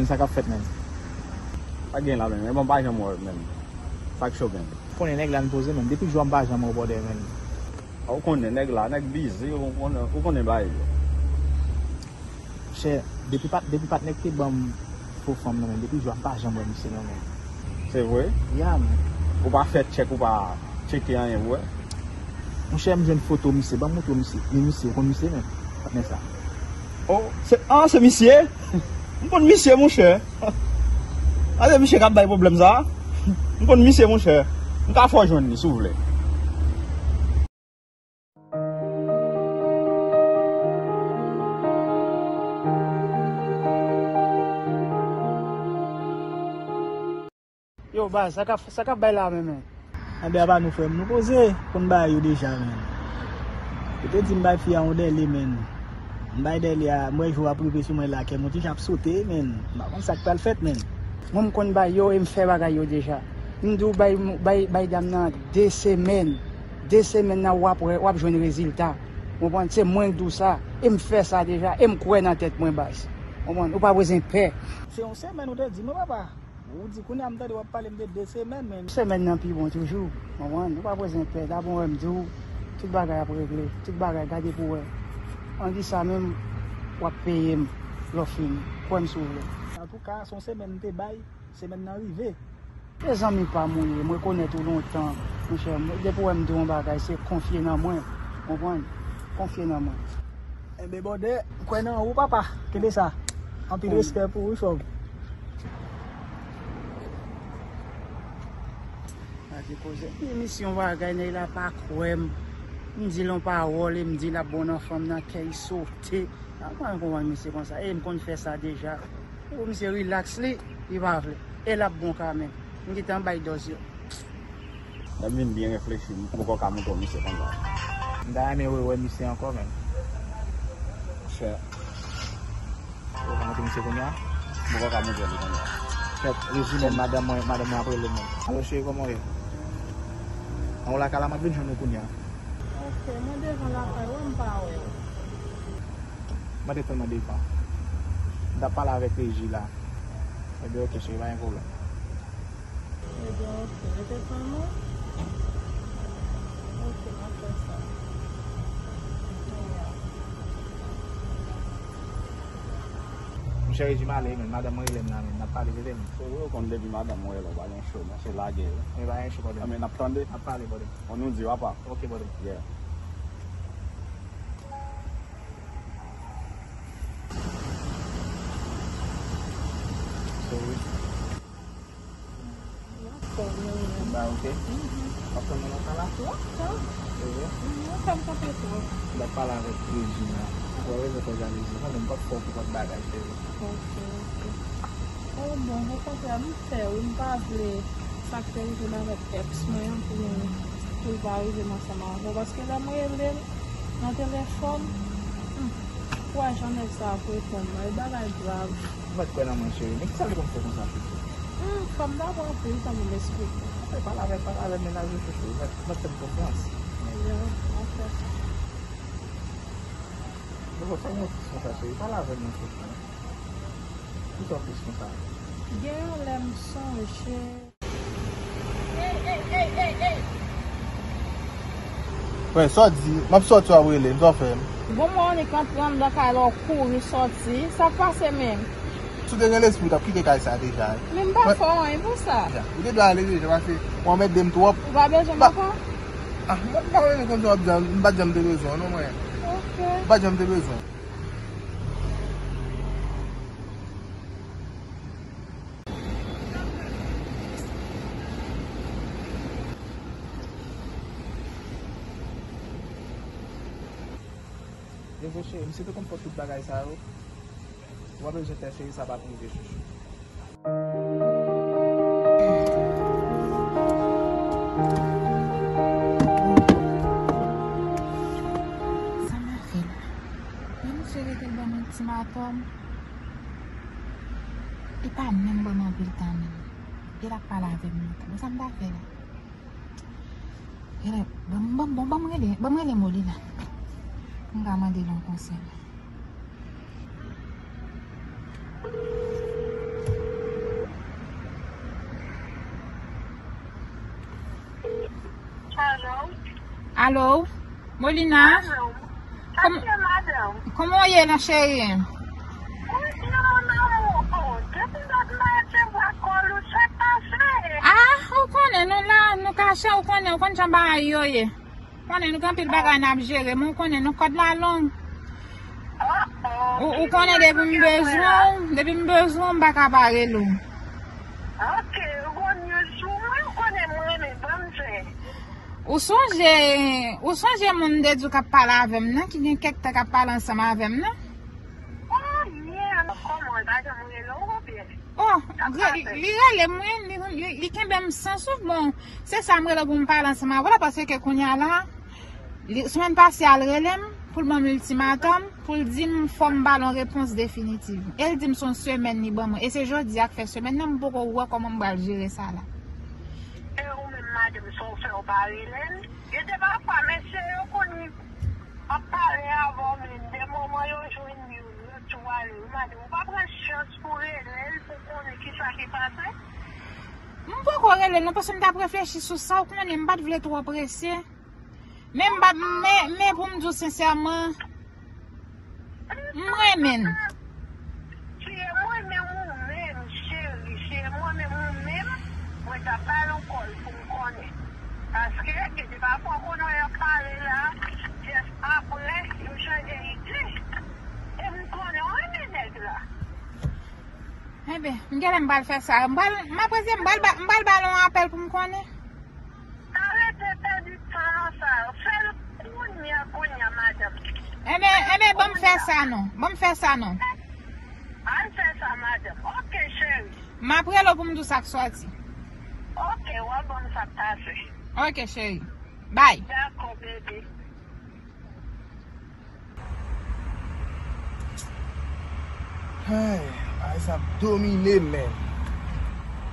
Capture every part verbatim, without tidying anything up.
Sa k ap fèt, menn? Sa gen la, menn? E bon, m pa janm wè, menn. Sa k cho, menn? Konnen nèg la n poze, menn. Depi jou a m pa janm wè w bòdè, menn. Ou konnen nèg la, nèg bizi, ou konnen, ou konnen bagay yo. Chè, depi pa, depi patnè k te ban m fo fanm nan, menn, depi jou a m pa janm wè misye non, menn. Se vre? Ya, menn. Ou pa fè tchèk, ou pa tcheke anyen pou wè? Monchè, m jwenn foto misye, ban m montre w misye. Men misye, ou konn misye menm? Patnè sa. Oh, se, ah, se misye? M konn misye, monchè. Ah, se misye k ap bay pwoblèm sa. M konn misye, monchè. M ka fè w jwenn li, si w vle. Yo, baz, sa k ap, sa k ap bay la menm, men? Anben, apa nou, frè m, nou poze, konn bagay yo deja, men. Yo te di m bay fi a yon dèle, men. M bay dèle a, m wè jou ap rive sou mwen la, kè m yon ti jan ap sote, men. M pa konn sa k pral fèt, men. Mwen, m konn bay yo e m fè bagay yo deja. M di w bay, bay, bay dam nan de semèn. De semèn nan, w ap wè, w ap jwenn rezilta. Ou konprann? Se mwen k di w sa. E m fè sa deja. E m kwè nan tèt mwen, baz. Ou konprann? Ou pa bezwen pè. Se yon semèn ou te di mwen, papa. Ou di kounye a m tande w ap pale m de de semèn, men semèn nan pi bon toujou. Konprann? Ou pa bezwen pè. Dabò wè m di w, tout bagay ap regle. Tout bagay, gade pou wè. An di sa menm, w ap peye m lè w fini. Kwè m si w vle. Antouka, se yon semèn m te bay, semèn nan rive. Se zanmi pa m ou ye, m rekonèt ou lontan, monchè. Depi w wè m di w yon bagay, se konfye nan mwen. Konprann? Konfye nan mwen. Enben, bòdè, m kwè nan ou, papa. Kenbe sa. Anpil respè pou ou, chòv. Gade koze. Emisyon bagay, nèg la pa kwè m. M di l yon pawòl e m di l ap bon nan fanm nan, kè l sote. A, mwen konprann misye konsa. E m konn fè sa deja. Pou misye rilaks li, li pa vle. E l ap bon kanmenm. M gentan bay dòz yo. Lè m vin byen reflechi, m poko ka montre w misye konsa. M ta renmen rewè misye ankò, men. Monchè. Ou ka montre misye kounye a? M poko ka montre li kounye a. Kèt, rezime, madanm mwen, madanm mwen ap rele mwen. Alo, cheri, kòman w ye? An, w lakay la, m ap vin jwenn ou kounye a. Ok, mwen devan lakay ou, m pa wè w. Mande tan, mande tan. M t ap pale avèk Reji la. Ebyen, ok, cheri, pa gen pwoblèm. Ebyen, ok, rete tann mwen. Ok, m ap fè sa. Monchè, Reji, m ale, men madanm mwen rele m la, men n ap pale, tete m. Se vre, ou konn depi madanm mwen rele w, pa gen cho, non, se lage l. Men pa gen cho, bòdè. Anben, n ap tande. N ap pale, bòdè. On nous dit, papa. Ok, bòdè. Yeah. Sorry. Ba, ok. W ap tann mwen nan sa la? Lontan. Se vre? Lontan m kanpe twòp. M t ap pale avèk Regina. Ou wè rezon fè jalouzi, mwen menm m p ap fè w konprann bagay, cheri. Ok, ok. Oh, bon, okontrè, m pè, wi, m pa vle sa k te rive m avèk èks mwen an pou, pou l pa rive m ansanm avèk mwen. Paske lè m rele l nan telefòn, hmm, kouraj an nèg sa ap reponn mwen. E bagay grav. Ou mèt kwè nan mwen, cheri. Men kisa l te konn fè konsa, chouchou? Hmm, fò m ta pran anpil tan pou m esplike. Apre, pale avè, pale avè mennaj ou, chouchou. Ou mèt, ou mèt fè m konfyans. Ebyen, ok, m ap fè sa. Bon, fè m yon plis konsa, cheri. Pale avè m, chouchou. Poukisa w plis konsa? Gen yon lè m sonje. Frè, sa w di? M ap sòti, w ap rele m, sa w fè m? Gon mwa w annik antre anndan kay la, w kouri sòti. Sa k pase menm? Si w te gen lespri, w t ap kite kay sa deja. Men m pa fè w anyen pou sa. Ou te dwe ale deja, paske w anmède m twòp. Ou pa bezwen m ankò? Ah, mwen pa bezwen konn sa w ap di a, m pa t janm te bezwen w non, mwen. Ok. M pa t janm te bezwen w. Dezo cheri, misye te konn fè tout bagay sa yo. Ou pa bezwen pè cheri, sa p ap rive chouchou. Sa m a fè la? Men misye rete l ban m ultimatum. Li pa menm ban m anpil tan menm. E l ap pale avè m lontan. Bon, sa m ta fè la? Genlè, ban m, ban m, bon, ban m rele, ban m rele Molly la. M ka mande l yon konsèy. Alo? Alo? Molina? Alo? Kòm- Alo, madanm? Kòman w ye la, cheri? Mwen byen, mon amour. Oh, depi lòt maten m pa kòl ou, sa k pase? Ah, ou konnen nou la, nou kache, ou konnen, ou konn jan bagay yo ye. Ou konnen nou gen anpil bagay n ap jere, men ou konnen nou kòd la long. Oh, oh, ou, ou konnen depi m bezwen w, depi m bezwen w, m pa ka pa rele w. Ok, ou gon news pou mwen, ou konnen m renmen, ban m zen. Ou sonje, ou sonje moun m te di w k ap pale avè m nan, ki gen kèk tan k ap pale ansanm avè m nan? Oh, yeah, kòman, l pa janm rele w, oubyen? Oh, li rele m, wi, li, li, li kenbe m san souf, bon, se sa m rele w pou m pale ansanm avè w la, paske kounye a la, li, semèn pase a, l rele m, pou l ban m iltimatòm, pou l di m fò m ba l yon repons definitiv. E l di m se yon semèn li ban mwen, e se jodi a k fè semèn nan, m poko wè kòman m pral jere sa la. E ou menm, madanm, sa w fè w pa rele l? Gen de pafwa, mesye yo konn ap pale avè w, men de moman yo jwenn youn, yo tou ale. Ou pa pran chans pou rele l, pou konnen kisa ki pase? M poko rele l non, paske m t ap reflechi sou sa, ou konnen m pa t vle twò prese. Men m pa, men, men pou m di w sensèman, m renmen l. Si e mwen menm ou menm, cheri, si e mwen menm ou menm, mwen t ap ba l yon kòl pou m konnen. Paske, gen de pafwa, konnen y ap pale la, just apre, yo chanje ide. E m konnen w renmen nèg la. Enben, m genlè m pral fè sa. M pral, m ap rete, m pral ba, m pral ba l yon apèl pou m konnen. Arete pèdi tan nan sa yo. Fè l kounye a, kounye a, madanm. Enben, enben, ban m fè sa non. Ban m fè sa non. Al fè sa, madanm. Ok, cheri. M ap rele w pou m di w sa k sòti. Ok, w ap ban m sa k pase. Ok, cheri. Bye. Dakò, bebe. Ay, bagay sa ap domine m, men.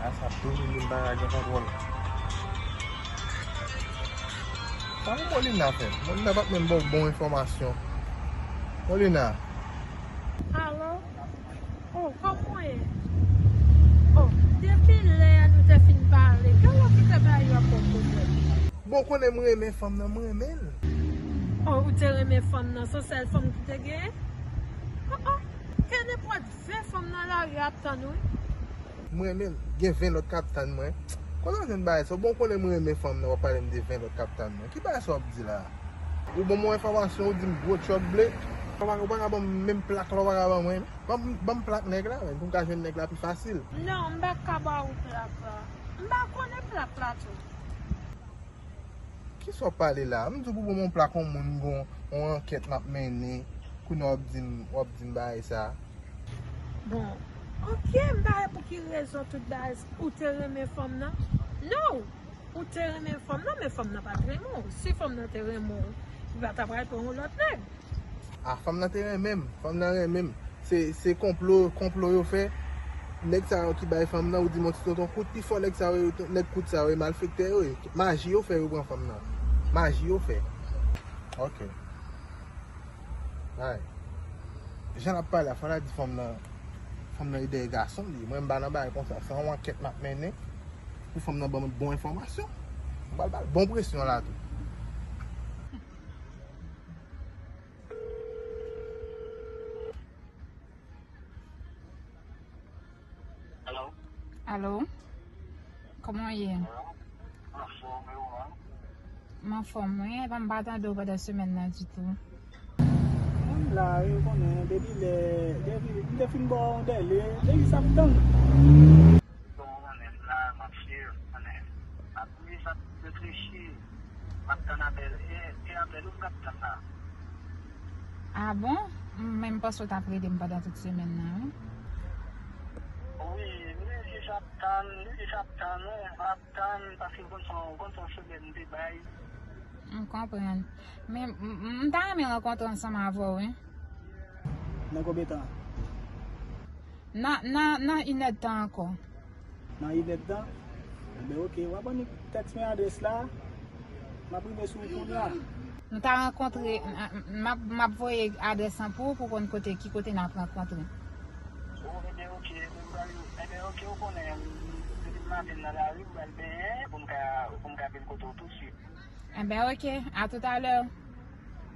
Bagay sa ap domine m, m pa ka gen kontwòl. Sa pou Molina fè? Molina pa t menm ba w bon enfòmasyon. Molina. Alo? Oh, kòman w ye? Oh, depi lè a nou te fin pale, genlè w kite bagay yo ap ba w pwoblèm. Bon, konnen m renmen fanm nan, m renmen l. Oh, ou te renmen fanm nan, se sèl fanm ki te genyen? Oh, oh, gen nenpòt ven fanm nan lari a ap tann ou wi. M renmen l, gen ven lòt k ap tann mwen. Kote w jwenn bagay sa? Bon, konnen m renmen fanm nan, w ap pale m de ven lòt k ap tann mwen. Ki bagay sa w ap di la? Ou ban m yon enfòmasyon, ou di m gwo tchòk ble. Ou pa, ou pa ka ban m menm plak la, ou pa ka ban mwen. Ban m, ban m plak nèg la, men, pou m ka jwenn nèg la pi fasil. Non, m pa ka ba ou plak la. M pa konnen plak la tou. Kisa w ap pale la? M di w pou ban m yon plak yon moun, gon, yon ankèt m ap mennen. Kounye a w ap di m, w ap di m bagay sa. Bon, ok, m pa wè pou ki rezon tout bagay, ou te renmen fanm nan? Non! Ou te renmen fanm nan, men fanm nan pa t renmen w. Si fanm nan te renmen w, li pa ta pral pran yon lòt nèg. A, fanm nan te renmen m. Fanm nan renmen m. Se, se konplo, konplo yo fè. Nèg sa yo ki bay fanm nan, ou di m yon ti tonton kout, pi fò nèg sa yo, nèg kout sa yo, e malfektè yo ye. Maji yo fè yo pran fanm nan. Maji yo fè. Ok. Ay. Jan l ap pale a, fò l a di fanm nan, fanm nan e dèyè gason l ye. Mwen, m pa nan bagay konsa. Se yon ankèt m ap mennen pou fanm nan ban m bon enfòmasyon. M pral ba l bon presyon la tou. Alo? Alo? Kòman w ye? Anfòm, e ou menm? M anfòm, wi. Epa m pa tande w pandan semèn nan ditou. M la, wi, ou konnen, depi lè, depi m te fin ba w yon dèle, depi sa m tann. Bon, ou konnen, m la, m ap swiv, ou konnen. M ap swiv, m ap reflechi. M ap tann apèl. E, e apèl ou m t ap tann la. Ah bon? M menm panse w t ap rele m pandan tout semèn nan, wi. Wi, m te jis ap tann, m te jis ap tann, wi, m ap tann, paske w konn se yon, w konn se yon semèn m te bay. M konprann. Men, m, m, m ta renmen rankontre ansanm avè w, wi. Nan konbyen tan? Nan, nan, nan inèdtan ankò. Nan inèdtan? Enben, ok, w ap ban nou tèks mwen adrès la, m ap rive sou ou kounye a. Nou ta rankontre, m, m ap, m ap voye adrès lan pou ou, pou w konn kote, ki kote n ap rankontre. O, enben, ok, enben, m pral, enben, ok, ou konnen, depi maten m nan lari, m pral benyen, pou m ka, pou m ka vin kote w tousuit. Enben, ok. A toutalè.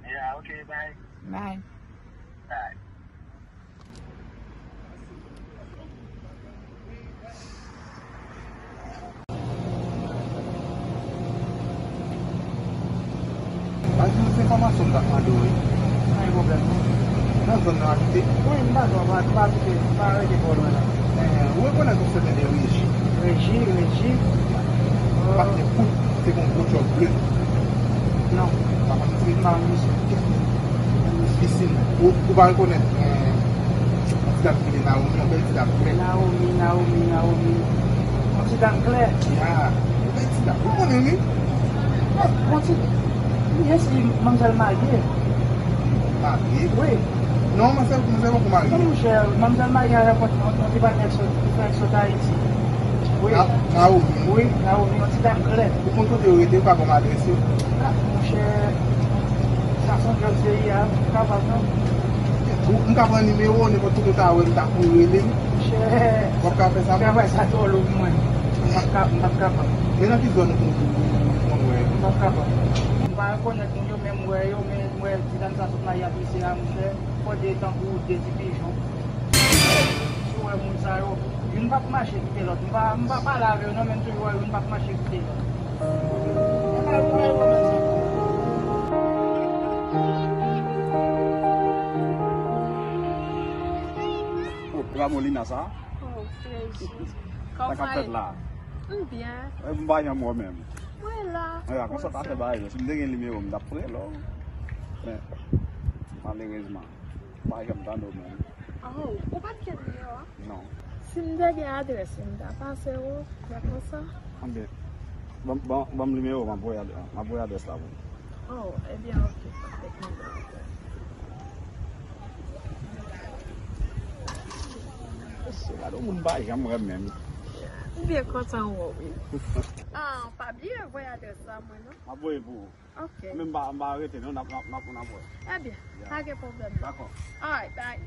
Yeah, ok, bye. Bye. Bye. Ba m yon ti enfòmasyon m t ap mande w, wi. Pa gen pwoblèm, non. Nan zòn nan w abite? Wi, m pa twò, m pa, m pa abite, m pa rete twò lwen, non. Eh, ou rekonèt yon sèten de Reji? Reji, Reji. Patnè kout, te gen yon gwo djòb ble. Non, m pa konn misye. M pa konn misye. Pisin. Ou, ou pa rekonèt, eh, yon ti dam ki rele Naomi, yon bèl ti dam klè. Naomi, Naomi, Naomi. Yon ti dam klè. Ya, yon bèl ti dam. Ou konnen li? Bon, ti, li ensi manmzèl marye. Marye? Wi. Non, manzè, manzè poko marye. Non, monchè, manmzèl marye avèk yon, yon, yon ti patnè ki sot, ki fè, ki sot Ayiti. Wi. Na-, Naomi. Wi, Naomi, yon ti dam klè. Ou konn kote yo rete, ou ka ban m adrès yo? Ah, monchè, sa se yon djòb serye a, m kapab non. Ou, m ka pran nimewo, nenpòt kote w ta wè m, ta kouri rele l. Monchè, w ap ka fè sa? Travay sa twò lou pou mwen. M p ap ka, m p ap kapab. E nan ki zòn ou, ou, ou, ou konn wè? M p ap kapab. M pa rekonèt moun yo, men m wè yo, men m wè ti dam sa sot marye ak mesye a, monchè. Fò de tankou de ti pijon. Si w wè moun sa yo, youn p ap mache kite lòt. M pa, m pa pale avè yo non, men m toujou wè youn p ap mache kite lòt. Oh, Ramolina sa? Oh, Fredi. Sa k ap fèt la? M byen. E, m pa janm wè w menm. Mwen la. Mwen la, konsa ta fè bagay yo. Si m te gen nimewo, m t ap rele w. Men, malerezman, m pa janm tande w menm. Oh, ou pa t gen nimewo a? Non. Si m te gen adrès li, m ta pase w, men konsa. Anben, ban, ban, ban m nimewo, m ap voye ad-, m ap voye adrès la pou ou. Oh, ebyen, ok, pa fèt mwen pa ankò. Mesye, gade yon moun m pa janm wè menm. M byen kontan wè w, wi. Ah, pa bliye voye adrès la mwen, non? M ap voye pou ou. Ok. Men m pa, m pa rete, non, n ap, n ap, n ap, n ap wè. Ebyen, yeah, pa gen pwoblèm, non. Dakò. Alright, bye.